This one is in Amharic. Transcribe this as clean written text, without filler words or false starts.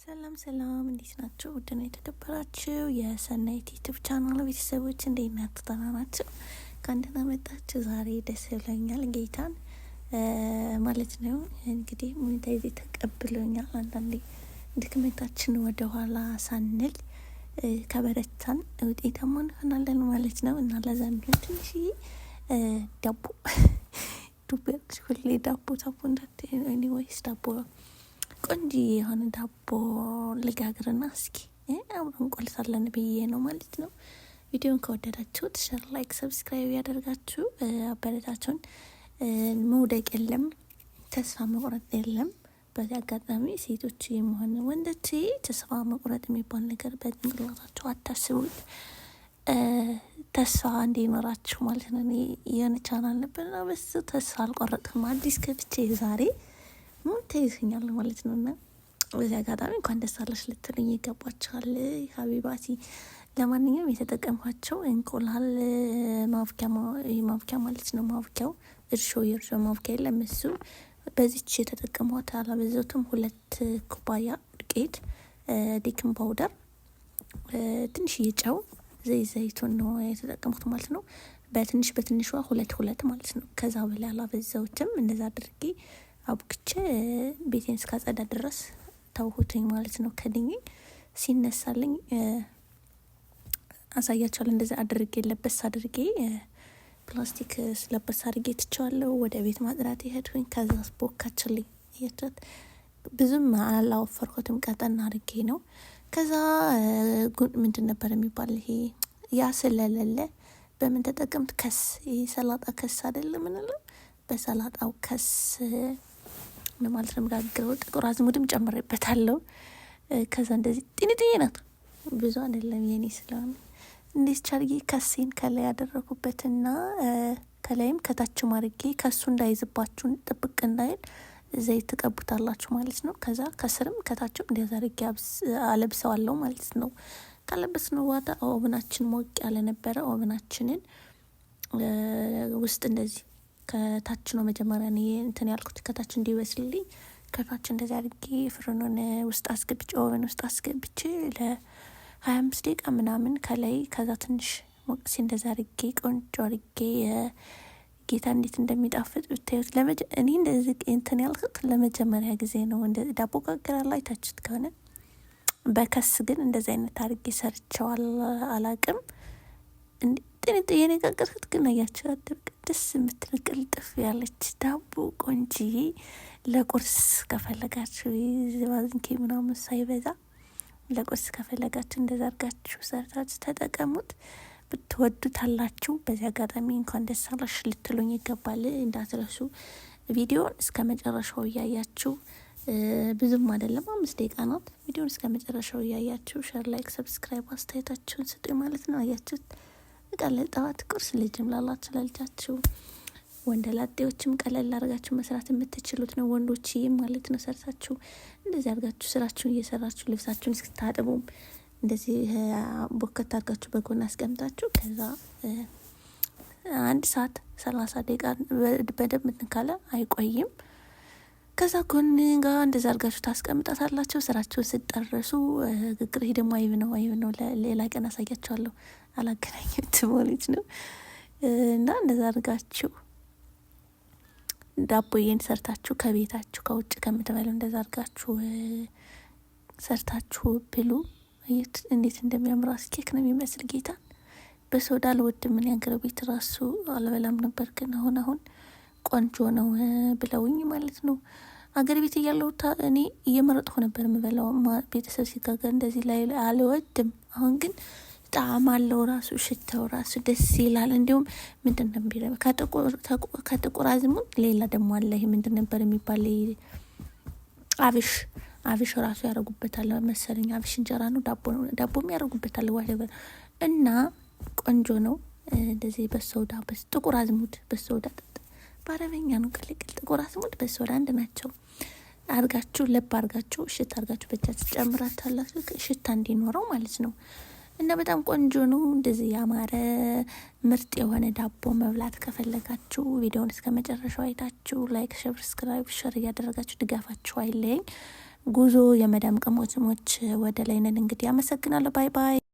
ሰላም ሰላም፣ እንዴት ናችሁ? ውድና የተከበራችሁ የሰናይት YouTube channel ቤተሰቦች እንዴት ናችሁ? ደህና ናችሁ? እንኳን ደህና መጣችሁ። ዛሬ ደስ ብሎኛል ጌታን ማለት ነው። እንግዲህ monetize ተቀብሎኛል። አንዳንዴ ድክመታችን ወደ ኋላ ሳንል ከበረታን ውጤታማ እንሆናለን ማለት ነው። እና ለዛ የሚሆን ትንሽዬ ዳቦ ዱቤ፣ ሁሌ ዳቦ ዳቦ እንዳት፣ anyways ዳቦ ቆንጆ የሆነ ዳቦ ልጋግርና እስኪ አብረን እንቆልሳለን ብዬ ነው ማለት ነው። ቪዲዮን ከወደዳችሁት share፣ like፣ subscribe ያደርጋችሁ አበረታችሁን። መውደቅ የለም፣ ተስፋ መቁረጥ የለም። በዚህ አጋጣሚ ሴቶች የመሆን ወንዶች ተስፋ መቁረጥ የሚባል ነገር በጭንቅላታቸው አታስቡት። ተስፋ እንዲኖራችሁ ማለት ነው። እኔ የሆነ ቻናል ነበርና በሱ ተስፋ አልቆረጥኩም። አዲስ ከፍቼ ዛሬ ምን ተይዘኛል ማለት ነው። እና በዚህ አጋጣሚ እንኳን ደስ አለሽ ልትሉኝ ይገባችኋል ሀቢባቲ። ለማንኛውም የተጠቀምኳቸው እንቁላል ማብኪያ ማብኪያ ማለት ነው። ማብኪያው እርሾ የእርሾ ማብኪያ የለም እሱ በዚች የተጠቀምኳት አላበዛሁትም። 2 ኩባያ ዱቄት፣ baking powder፣ ትንሽዬ ጨው፣ ዘይት ዘይቱን ነው የተጠቀምኩት ማለት ነው። በትንሽ በትንሿ ሁለት ሁለት ማለት ነው። ከዛ በላይ አላበዛሁትም። እንደዛ አድርጌ አቡክቼ ቤቴን እስካጸዳ ድረስ ተውሁትኝ ማለት ነው። ከድኜ ሲነሳልኝ አሳያቸዋለሁ። እንደዚ አድርጌ ለበስ አድርጌ ፕላስቲክ ስለበስ አድርጌ ትቸዋለሁ። ወደ ቤት ማጽዳት የሄድኩኝ ከዛ ቦካችልኝ እያቻት ብዙም አላወፈርኩትም፣ ቀጠን አድርጌ ነው። ከዛ ምንድን ነበር የሚባል ይሄ ያ ስለሌለ በምን ተጠቀምት? ከስ፣ ይሄ ሰላጣ ከስ አይደለም ምንለው፣ በሰላጣው ከስ ነው ማለት ነው የምጋግረው። ጥቁር አዝሙድም ጨምሬበታለሁ። ከዛ እንደዚህ ጢኒጥዬ ናት፣ ብዙ አይደለም የኔ ስለሆነ እንዴት ቻርጌ ከሴን ከላይ ያደረኩበትና ከላይም ከታችም አድርጌ ከሱ እንዳይዝባችሁን ጥብቅ እንዳይል ዘይት ትቀቡታላችሁ ማለት ነው። ከዛ ከስርም ከታችም እንደዛ አድርጌ አለብሰዋለሁ ማለት ነው። ካለበስነው በኋላ oven ኣችን ሞቅ ያለ ነበረ። Oven ኣችንን ውስጥ እንደዚህ ከታች ነው መጀመሪያ እኔ እንትን ያልኩት ከታች እንዲበስልልኝ ከታች እንደዚህ አድርጌ ፍርኑን ውስጥ አስገብቼ oven ውስጥ አስገብቼ ለ25 ደቂቃ ምናምን ከላይ ከዛ ትንሽ ሞቅ ሲል እንደዚህ አድርጌ ቆንጆ አድርጌ ጌታ እንዴት እንደሚጣፍጥ ብታዩት። እኔ እንደዚህ እንትን ያልኩት ለመጀመሪያ ጊዜ ነው። ዳቦ ጋግራለሁ አይታችሁት ከሆነ በከስ ግን እንደዚህ አይነት አድርጌ ሰርቼው አላቅም። ጥንጥዬ ነው የጋገርኩት ግን አያችሁ ደስ የምትል ቅልጥፍ ያለች ዳቦ ቆንጅዬ፣ ለቁርስ ከፈለጋችሁ ዝባዝንኬ ምናምን ሳይበዛ ለቁርስ ከፈለጋችሁ እንደዛ አድርጋችሁ ሰርታችሁ ተጠቀሙት። ብትወዱት አላችሁ። በዚህ አጋጣሚ እንኳን ደስ አለሽ ልትሉኝ ይገባል። እንዳትረሱ ቪዲዮን እስከ መጨረሻው እያያችሁ፣ ብዙም አይደለም 5 ደቂቃ ናት። ቪዲዮን እስከ መጨረሻው እያያችሁ share፣ like፣ subscribe አስተያየታችሁን ስጡኝ ማለት ነው። አያችሁት በቃ ለጠዋት ቁርስ ልጅም ላላችሁ ለልጃችሁ ወንደላጤዎችም ቀለል አድርጋችሁ መስራት የምትችሉት ነው። ወንዶችዬም ማለት ነው ሰርታችሁ እንደዚህ አድርጋችሁ ስራችሁን እየሰራችሁ ልብሳችሁን እስክታጥቡም እንደዚህ ቦከት አድርጋችሁ በጎን አስቀምጣችሁ ከዛ 1 ሰዓት 30 ደቂቃ በደንብ እንትን ካለ አይቆይም። ከዛ ጎን ጋር እንደዛ አድርጋችሁ ታስቀምጣታላችሁ። ስራችሁን ስትጨርሱ ግግር። ይሄ ደግሞ አይብ ነው፣ አይብ ነው። ሌላ ቀን አሳያችኋለሁ። አላገናኘሁትም ማለት ነው። እና እንደዛ አድርጋችሁ ዳቦዬን ሰርታችሁ ከቤታችሁ ከውጭ ከምትበሉ እንደዛ አድርጋችሁ ሰርታችሁ ብሉ። እንዴት እንደሚያምር ኬክ ነው የሚመስል ጌታን። በሶዳ አልወድም። ምን ያገር ቤት ራሱ አልበላም ነበር፣ ግን አሁን አሁን ቆንጆ ነው ብለውኝ ማለት ነው። አገር ቤት እያለሁ እኔ እየመረጥኩ ነበር የምበላው። ቤተሰብ ሲጋገር እንደዚህ ላይ አልወድም። አሁን ግን ጣዕም አለው ራሱ፣ ሽታው ራሱ ደስ ይላል። እንዲሁም ምንድን ነበር ከጥቁር አዝሙድ ሌላ ደግሞ አለ። ይሄ ምንድን ነበር የሚባል አብሽ፣ አብሽ ራሱ ያደርጉበታል መሰለኝ። አብሽ እንጀራ ነው ዳቦ ነው ዳቦም ያደርጉበታል whatever እና ቆንጆ ነው። እንደዚህ በሶዳ ጥቁር አዝሙድ በሶዳ በአረበኛ ነው ቅልቅል። ጥቁር አዝሙድ በሶዳ አንድ ናቸው። አርጋችሁ ለብ አርጋችሁ እሽት አርጋችሁ በእጃችሁ ጨምራታላችሁ ሽታ እንዲኖረው ማለት ነው። እና በጣም ቆንጆ ነው። እንደዚህ ያማረ ምርጥ የሆነ ዳቦ መብላት ከፈለጋችሁ ቪዲዮውን እስከ መጨረሻው አይታችሁ like፣ subscribe፣ share እያደረጋችሁ ድጋፋችሁ አይለየኝ። ጉዞ የመዳም ቅመሞች ወደ ላይ ነን። እንግዲህ አመሰግናለሁ። Bye bye።